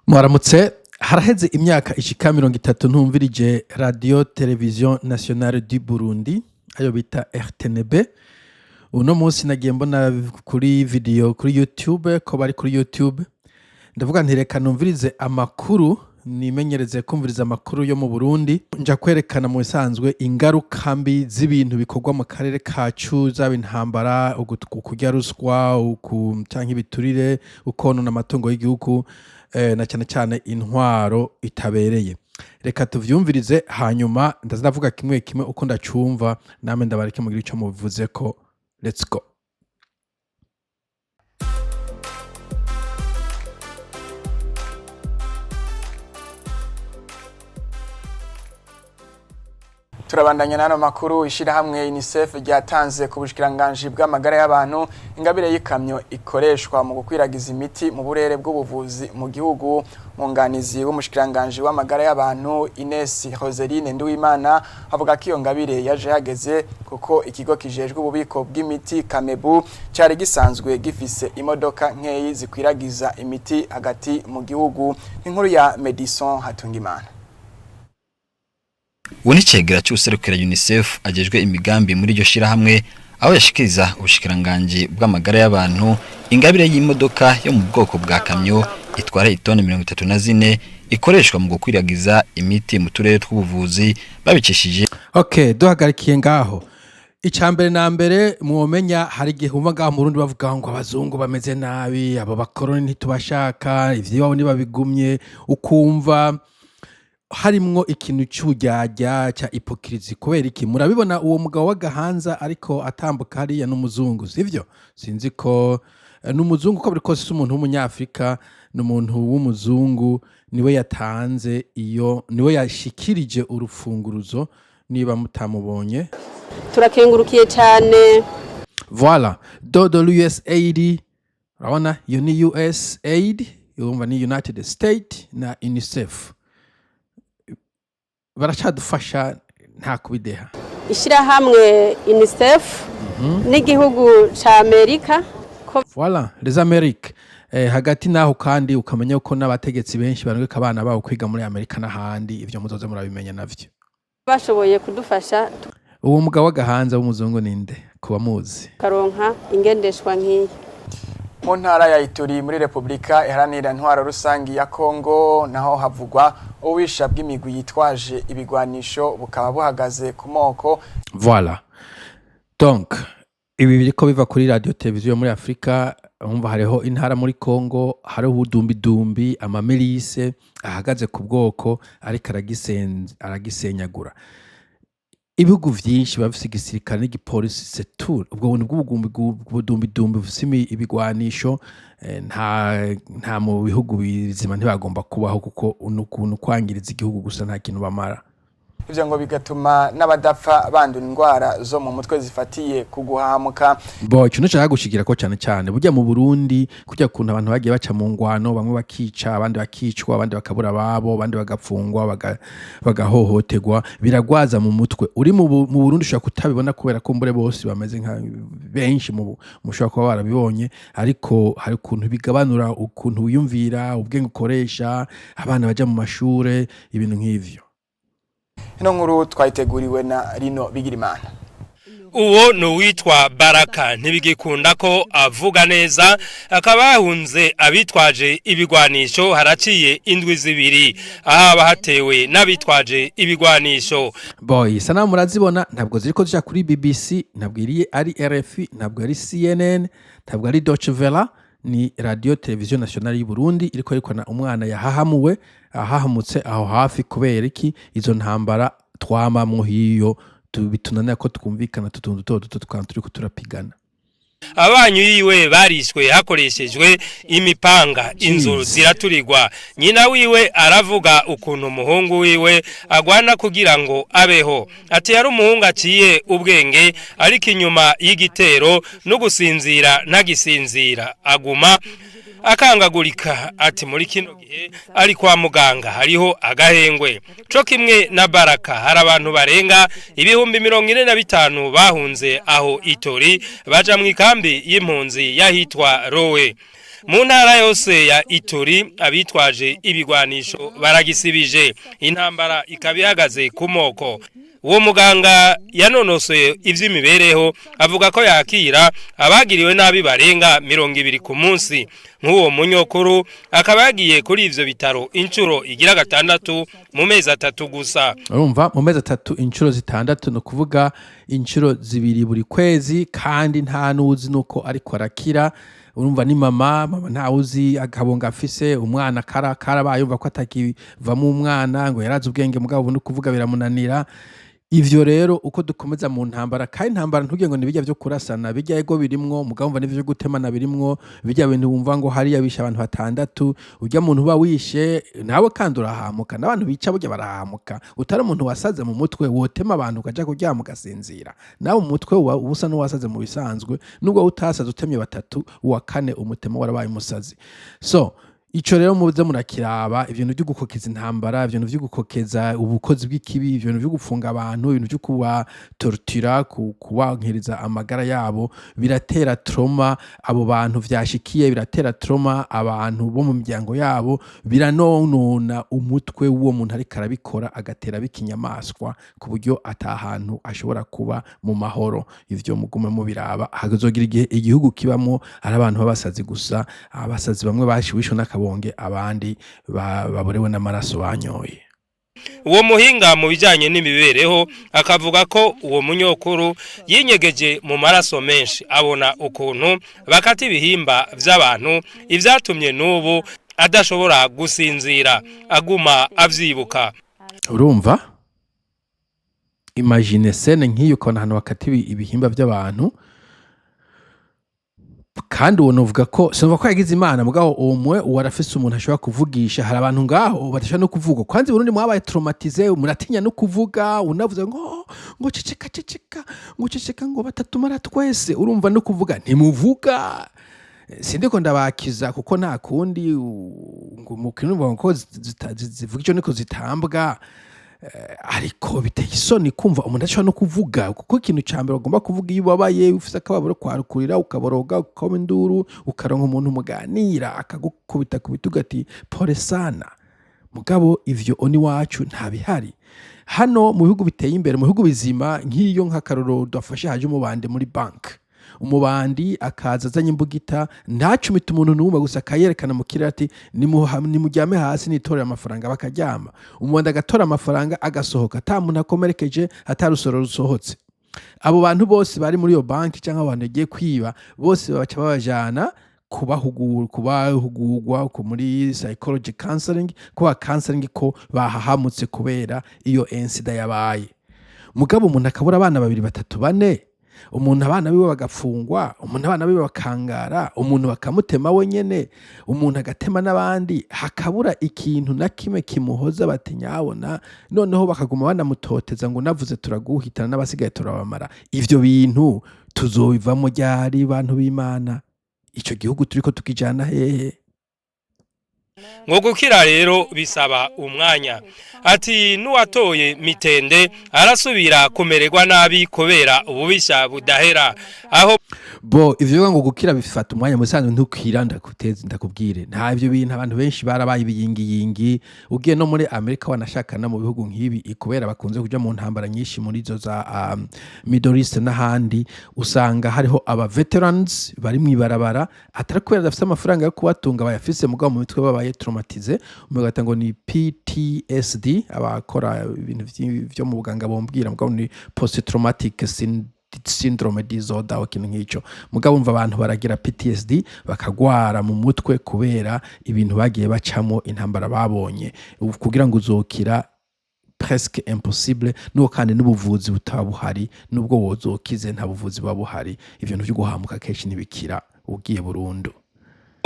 Mwaramutse. Haraheze imyaka ishika 30 ntumvirije Radio Television Nationale du Burundi, ayo bita RTNB. Uno munsi nagiye mbona kuri video kuri YouTube ko bari kuri YouTube, ndavuga nti reka numvirize amakuru, nimenyereze kumviriza amakuru yo mu Burundi. Nja kwerekana mu bisanzwe ingaruka mbi z'ibintu bikorwa mu karere kacu, zaba intambara, kurya ruswa, canke ibiturire, ukonona amatungo y'igihugu, na cyane cyane intwaro itabereye. Reka tuvyumvirize, hanyuma ndaza ndavuga kimwe kimwe uko ndacumva, namwe ndabareke mugire ico mubivuzeko. Let's go. Turabandanya n'ano makuru. Ishyirahamwe UNICEF ryatanze ku bushikiranganji bw'amagara y'abantu ingabire y'ikamyo ikoreshwa mu gukwiragiza imiti mu burere bw'ubuvuzi mu gihugu. Mwunganizi w'umushikiranganji w'amagara y'abantu, Ines Roseline Nduwimana, avuga ko iyo ngabire yaje hageze, kuko ikigo kijejwe ububiko bw'imiti Kamebu cyari gisanzwe gifise imodoka nkeyi zikwiragiza imiti hagati mu gihugu. Inkuru ya Medison Hatungimana. Uwo ni icegera c'uwuserukira UNICEF ajejwe imigambi muri iryo shirahamwe, aho yashikiriza ubushikiranganji bw'amagara y'abantu ingabire y'imodoka yo mu bwoko bwa kamyo itwara itoni 34, ikoreshwa mu gukwiragiza imiti mu turere tw'ubuvuzi babicishije Okay, duhagarikiye ngaho. Icya mbere na mbere mwomenya, hari igihe wumva ngaho mu Burundi bavuga ngo abazungu bameze nabi, abo bakoroni ntitubashaka, ivy'iwabo ntibabigumye, ukumva harimwo ikintu c'uburyarya ca hypocrisie. Kubera iki? Murabibona uwo mugabo w'agahanza ariko atambuka hariya n'umuzungu, sivyo? Sinzi ko n'umuzungu, ko buri kose si umuntu w'umunyafrika, ni umuntu w'umuzungu. Niwe yatanze iyo, niwe yashikirije urufunguruzo, niba mutamubonye. Turakengurukiye cyane. Voilà, dodo l'USAID. Urabona iyo ni USAID, urumva ni United States na UNICEF baracadufasha, nta kubideha. Ishyirahamwe UNICEF n'igihugu cya Amerika ko Voilà, les Amériques. Hagati naho kandi ukamenya ko n'abategetsi benshi barungika abana babo kwiga muri Amerika n'ahandi, ivyo muzoze murabimenya navyo. bashoboye kudufasha Uwo mugabo w'agahanza w'umuzungu ninde kuba muzi? tukaronka ingendeshwa nk'iyi. Mu ntara ya Ituri muri Repubulika Iharanira Intwaro Rusangi ya Kongo naho havugwa ububisha bw'imigwi yitwaje ibigwanisho, bukaba buhagaze ku moko. Voilà, donc ibi biriko biva kuri radio televiziyo muri Afrika. Umva, hariho intara muri Congo hariho ubudumbidumbi, ama milices ahagaze ku bwoko, ariko aragisenyagura. Ibihugu vyinshi biba bifise igisirikare n'igipolisi, c'est tout. Ubwo buntu bw'ubudumbidumbi bufise ibigwanisho, nta mu bihugu bizima ntibagomba kubaho, kuko ni ukwangiriza igihugu gusa, nta kintu bamara. Ivyo ngo bigatuma n'abadapfa bandura indwara zo mu mutwe zifatiye ku guhahamuka. Bo ikintu nshaka gushikira ko cyane cyane, burya mu Burundi kurya kuntu abantu bagiye baca mu ngwano, bamwe bakica, abandi bakicwa, abandi bakabura ababo, abandi bagapfungwa, bagahohoterwa, biragwaza mu mutwe. Uri mu Burundi ushobora kutabibona kubera ko mbure bose bameze nka benshi mu mushobora kuba barabibonye, ariko hari ukuntu bigabanura ukuntu wiyumvira, ubwenge ukoresha, abana baja mu mashure, ibintu nk'ivyo. Ino nkuru twayiteguriwe na Rino Bigirimana. Uwo ni uwitwa Baraka, ntibigikunda ko avuga neza, akaba yahunze abitwaje ibigwanisho haraciye indwi 2, ahaba hatewe n'abitwaje ibigwanisho. Boy, isanamu murazibona, ntabwo ziriko zija kuri BBC, ntabwo iri ari RFI, ntabwo ari CNN, ntabwo ari Deutsche Welle, ni Radio Television Nationale y'u Burundi iriko yerekana umwana yahahamuwe, ahahamutse aho hafi. Kubera iki? Izo ntambara twamamwo hiyo bitunanira ko twumvikana tutuntu duto duto, tukaba turiko turapigana. Abanyu yiwe barishwe hakoreshejwe imipanga, inzu Jeez. ziraturirwa. Nyina wiwe aravuga ukuntu umuhungu wiwe agwana kugira ngo abeho. Ati yari umuhungu aciye ubwenge, ariko inyuma y'igitero no gusinzira ntagisinzira, aguma akangagurika. Ati muri kino gihe ari kwa muganga, hariho agahengwe. Co kimwe na Baraka, hari abantu barenga 45,000 bahunze aho Itori baja mu ikambi y'impunzi y'ahitwa Rowe. Mu ntara yose ya Ituri abitwaje ibigwanisho baragisibije, intambara ikaba ihagaze ku moko. Uwo muganga yanonosoye ivy'imibereho avuga ko yakira abagiriwe nabi barenga 20 ku munsi. Nk'uwo munyokuru akaba yagiye kuri ivyo bitaro inshuro igira gatandatu mu mezi 3 gusa. Urumva, mu mezi 3 inshuro zitandatu, ni ukuvuga inshuro zibiri buri kwezi, kandi nta n'uzi nuko ariko arakira. Urumva ni mama ntawe uzi akabonga afise umwana karabaye, yumva ko atakivamo umwana, ngo yarazi ubwenge mugabo ubu ni ukuvuga biramunanira. Ivyo rero uko dukomeza mu ntambara, kandi intambara ntugire ngo ni bijya vyo kurasana, bijya ego birimwo, mugabo umva n'ivyo gutemana birimwo, bijya bintu wumva ngo hariya bishe abantu batandatu, urya muntu uba wishe nawe kandi urahamuka, n'abantu bica burya barahamuka. Utari umuntu wasaze mu mutwe wotema abantu ukaja kuryama ugasinzira, nawe mu mutwe uba usa n'uwasaze mu bisanzwe, nubwo utasaze utemye batatu, uwa kane umutema warabaye umusazi. So ico rero muze murakiraba, ibintu vyo gukokeza intambara, ibintu vyo gukokeza ubukozi bw'ikibi, ibintu vyo gufunga abantu, ibintu vyo kubatortira, kubankiriza amagara yabo, biratera trauma abo bantu vyashikiye, biratera trauma abantu bo mu miryango yabo, biranonona umutwe w'uwo muntu ariko arabikora, agatera bikinyamaswa ku buryo ata hantu ashobora kuba mu mahoro. Ivyo mugume mubiraba, hazogira igihe igihugu kibamwo ari abantu b'abasazi gusa, abasazi bamwe bashibishwe n'akabonge, abandi baborewe n'amaraso banyoye. Uwo muhinga mu bijyanye n'imibereho akavuga ko uwo munyokuru yinyegeje mu maraso menshi, abona ukuntu bakata ibihimba by'abantu, ibyatumye n'ubu adashobora gusinzira, aguma avyibuka. Urumva, imagine scène nk'iyo, ukabona ahantu bakata ibihimba by'abantu. Kandi uwo novuga ko sinumva ko yagize Imana, mugabo umwe uwo arafise umuntu ashobora kuvugisha. Hari abantu ngaho badashobora no kuvuga. Kwanza i Burundi mwabaye traumatisé, muratinya no kuvuga. Unavuze ngo ceceka, ceceka, ngo ceceka, ngo batatumara twese. Urumva, no kuvuga ntimuvuga. Sindiko ndabakiza kuko nta kundi ngo mu ko zivuga ico niko zitambwa. Ariko biteye isoni kumva umuntu ashobora no kuvuga, kuko ikintu ca mbere ugomba kuvuga iyo ubabaye, ufise akababaro, kwarukurira, ukaboroga, ukaba induru, ukaronka umuntu muganira akagukubita ku bitugu ati: "Pole sana." Mugabo ivyo oni wacu nta bihari hano mu bihugu biteye imbere, mu bihugu bizima. Nk'iyo nk'akarorero dufashe, haje umubandi muri bank, umubandi akaza azanye imbugita, ntacumite umuntu n'umwe, gusa akayerekana mu kirere ati: "Nimuryame hasi nitorere amafaranga." Bakaryama, umubandi agatora amafaranga, agasohoka ata muntu akomerekeje, ata rusoro rusohotse. Abo bantu bose bari muri iyo banki cyangwa abantu bagiye kwiba bose baca babajana kubahugurwa muri psychology counseling, kuba counseling ko bahahamutse kubera iyo incident yabaye. Mugabo umuntu akabura abana babiri, batatu, bane, umuntu abana biwe bagafungwa, umuntu abana biwe bakangara, umuntu bakamutema wenyene, umuntu agatema n'abandi, hakabura ikintu na kimwe kimuhoza bati: "Nyabona." Noneho bakaguma banamutoteza ngo: "Navuze turaguhitana n'abasigaye turabamara." Ivyo bintu tuzobivamo ryari, bantu b'Imana? Ico gihugu turiko tukijana hehe? Ngo gukira rero bisaba umwanya. Ati n'uwatoye mitende arasubira kumererwa nabi kubera ububisha budahera aho. Bo ivyo bivuga ngo gukira bifata umwanya, musanzwe ntukira. Ndakuteze, ndakubwire, nta ivyo bintu. Abantu benshi barabaye ibiyingiyingi. Ugiye no muri Amerika, wanashakana mu bihugu nk'ibi, kubera bakunze kuja mu ntambara nyinshi muri zo za Middle East n'ahandi, usanga hariho aba veterans bari mw'ibarabara, atari kubera badafise amafaranga yo kubatunga, bayafise, mugabo mu mitwe babaye traumatisé. Umugata ngo ni PTSD, abakora ibintu vyo mu buganga bombwira, mugabo ni post traumatic syndrome disorder, ikintu nk'ico. Mugabo umva, abantu baragira PTSD, bakagwara mu mutwe kubera ibintu bagiye bacamo, intambara babonye. Ubu kugira ngo uzokira, presque impossible. Nuko kandi n'ubuvuzi butaba buhari, nubwo wozokize nta buvuzi buba buhari. Ibintu vyo guhamuka kenshi ntibikira ugiye burundu.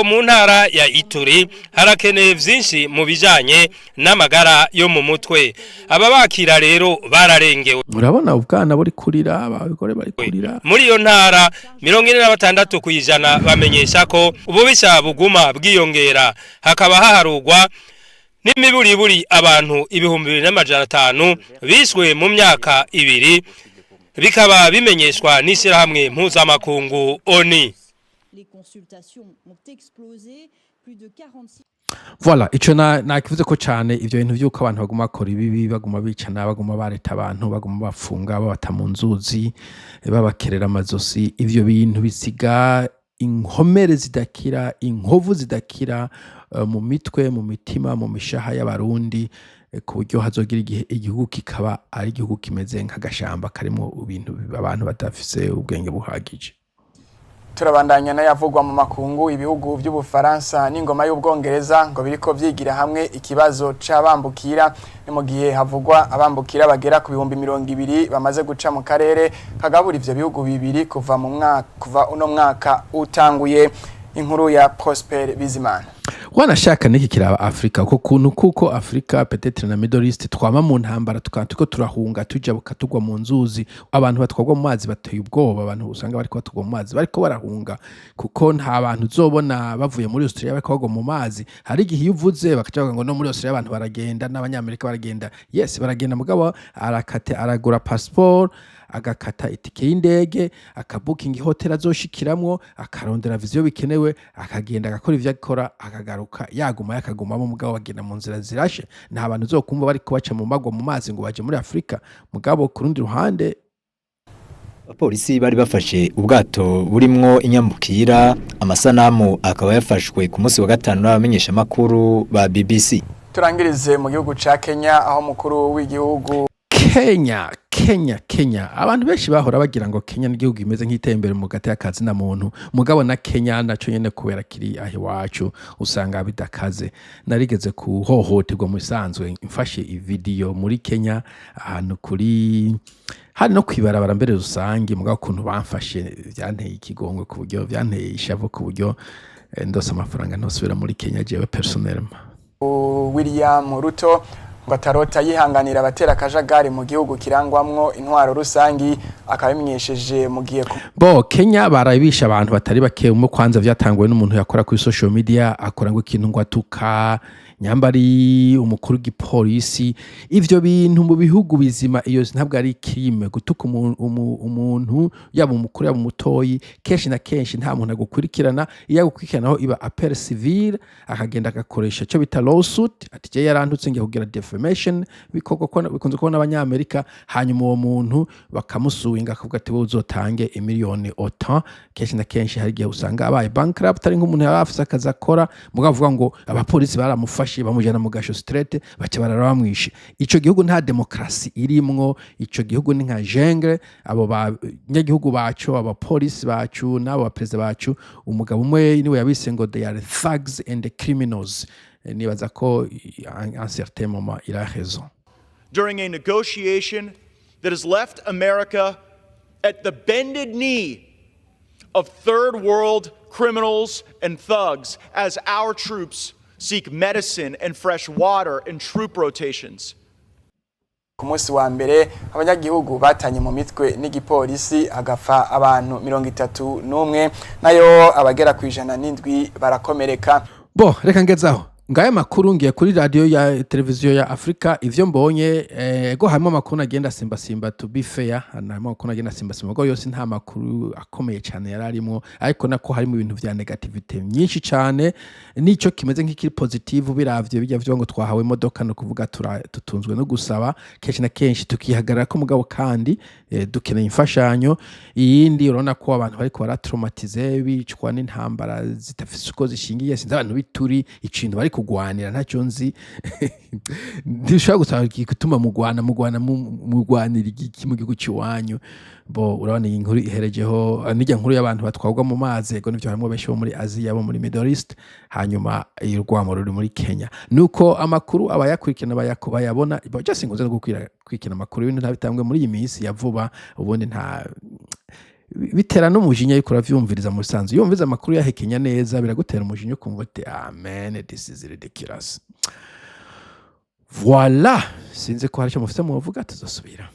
Mu ntara ya Ituri harakeneye vyinshi mu bijanye n'amagara yo mu mutwe. Ababakira rero bararengewe. Urabona ubwana buri kurira, abagore bari kurira. Muri iyo ntara 46% bamenyesha ko ububisha buguma bwiyongera, hakaba haharugwa n'imiburiburi abantu 2500 bishwe mu myaka 2, bikaba bimenyeshwa n'ishyirahamwe mpuzamakungu ONU. Les consultations ont explosé, plus de 46 Voilà, ico nakivuze ko cane, ivyo bintu vy'uko abantu baguma bakora ibibi, baguma bicana, baguma bareta abantu, baguma bafunga, babata mu nzuzi, babakerera amazosi. Ivyo bintu bisiga inkomere zidakira, inkovu zidakira mu mitwe, mu mitima, mu mishaha y'Abarundi, ku buryo hazogira igihe igihugu kikaba ari igihugu kimeze nk'agashamba karimwo ibintu, abantu badafise ubwenge buhagije. Turabandanya n'ayavugwa mu makungu. Ibihugu by'Ubufaransa n'ingoma y'Ubwongereza ngo biriko vyigira hamwe ikibazo c'abambukira. Ni mu gihe havugwa abambukira bagera ku 20,000 bamaze guca mu karere kagabura ivyo bihugu bibiri kuva uno mwaka utanguye. Inkuru ya Prosper Bizimana. Wanashaka n'iki kiraba Afrika, uko kuntu, kuko Afrika, peut-être na Middle East, twama mu ntambara, tukaba turiko turahunga, tuja tugwa mu nzuzi. Abantu batwagwa mu mazi bateye ubwoba. Abantu usanga bariko batugwa mu mazi bariko barahunga, kuko nta bantu uzobona bavuye muri Australia bariko bagwa mu mazi. Hari igihe iyo uvuze bakaca bavuga ngo no muri Australia abantu baragenda, n'Abanyamerika baragenda. Yes, baragenda, mugabo arakate, aragura passeport, agakata itike y'indege, akabukinga hotel azoshikiramwo, akarondera viza iyo bikenewe, akagenda, agakora ivyo akora, akagaruka, yaguma yakagumamo. Mugabo bagenda mu nzira zirashe. Nta bantu uzokumva bariko baca mu magwa mu mazi ngo baje muri Afrika. Mugabo ku rundi ruhande, Abapolisi bari bafashe ubwato burimwo inyambukira. Amasanamu akaba yafashwe ku munsi wa gatanu n'abamenyeshamakuru ba BBC. Turangirize mu gihugu ca Kenya, aho umukuru w'igihugu Kenya, Kenya, Kenya, abantu benshi bahora bagira ngo Kenya n'igihugu kimeze nk'itembere mu gati y'akazi na muntu. Mugabo na Kenya naco nyene, kubera kiri aho iwacu, usanga bidakaze. Narigeze kuhohoterwa mu bisanzwe mfashe ivideo muri Kenya, ahantu kuri hari no kwibarabara mbere rusange. Mugabo ukuntu bamfashe vyanteye ikigongwe, ku buryo vyanteye ishavu, ku buryo ndose amafaranga ntosubira muri Kenya jewe personnellement. William Ruto ngo atarota yihanganira abatera akajagari mu gihugu kirangwamwo intwaro rusangi. Akabimenyesheje mu gihe Bo Kenya barabisha abantu batari bake. Umwe kwanza vyatanguwe n'umuntu yakora kuri social media, akora ngo ikintu ngo atuka nyambari umukuru w'igipolisi. Ivyo bintu mu bihugu bizima iyo ntabwo ari crime gutuka umuntu, yaba umukuru, yaba umutoyi. Kenshi na kenshi nta muntu agukurikirana. Iyo agukurikiranaho iba appel civil, akagenda agakoresha icyo bita lawsuit, ati je yarantutse, ngiye kugira defamation. Bikorwa bikunze kubona Abanyamerika. Hanyuma uwo muntu bakamusuwinga, akavuga ati wowe uzotange imiliyoni autant. Kenshi na kenshi hari igihe usanga abaye bankrupt, ari nk'umuntu yari afise akazi akora. Mugabo avuga ngo abapolisi baramufashe, bamujana mu gasho straight, baca barara bamwishe. Ico gihugu nta demokrasi irimwo. Ico gihugu ni nka jungle. Abo banyagihugu bacu, abapolisi bacu n'abo baperezida bacu, umugabo umwe niwe yabise ngo they are thugs and criminals. Nibaza ko en certain moment il a raison. During a negotiation that has left America at the bended knee of third world criminals and thugs as our troops seek medicine and fresh water and troop rotations. Ku munsi wa mbere abanyagihugu batanye mu mitwe n'igipolisi, hagapfa abantu 31, nayo abagera ku 107 barakomereka. Bo reka ngezaho ngaya makuru. Ngiye kuri radio ya televiziyo ya Afrika. Ivyo mbonye, ego, harimo amakuru agenda simba simba. To be fair, harimo amakuru agenda simba simba go yose nta makuru akomeye cyane yari arimo, ariko nako harimo ibintu vya négativité nyinshi cyane. Nico kimeze nk'ikiri positive, biravye bijya vyo ngo twahawe imodoka, no kuvuga tutunzwe no gusaba kenshi na kenshi, tukihagarara ko. Mugabo kandi dukeneye imfashanyo. Iyindi, urabona ko abantu bariko baratraumatize, bicwa n'intambara zidafise uko zishingiye. Sinzi abantu bituri ikintu bari kugwanira, ntacyo nzi. Ntishobora gusaba gutuma mugwana, mugwana, mugwanira igiki mu gihugu cy'iwanyu? Bo urabona iyi nkuru iherejeho n'ijya nkuru y'abantu batwarwa mu mazi. Ego nivyo, harimo benshi bo muri Aziya, bo muri Middle East. Hanyuma urwamo ruri muri Kenya. Nuko amakuru abayakurikirana bayabona. Bo just nkunze no gukurikirana amakuru, ibintu ntabitambwe muri iyi minsi ya vuba. Ubundi nta bitera n'umujinya ariko uravyumviriza. Mu bisanzwe iyo wumviza amakuru yahekenya neza, biragutera umujinya, ukumva uti amen, this is ridiculous. Voila, sinzi ko hari icyo mufite muvuga, tuzosubira.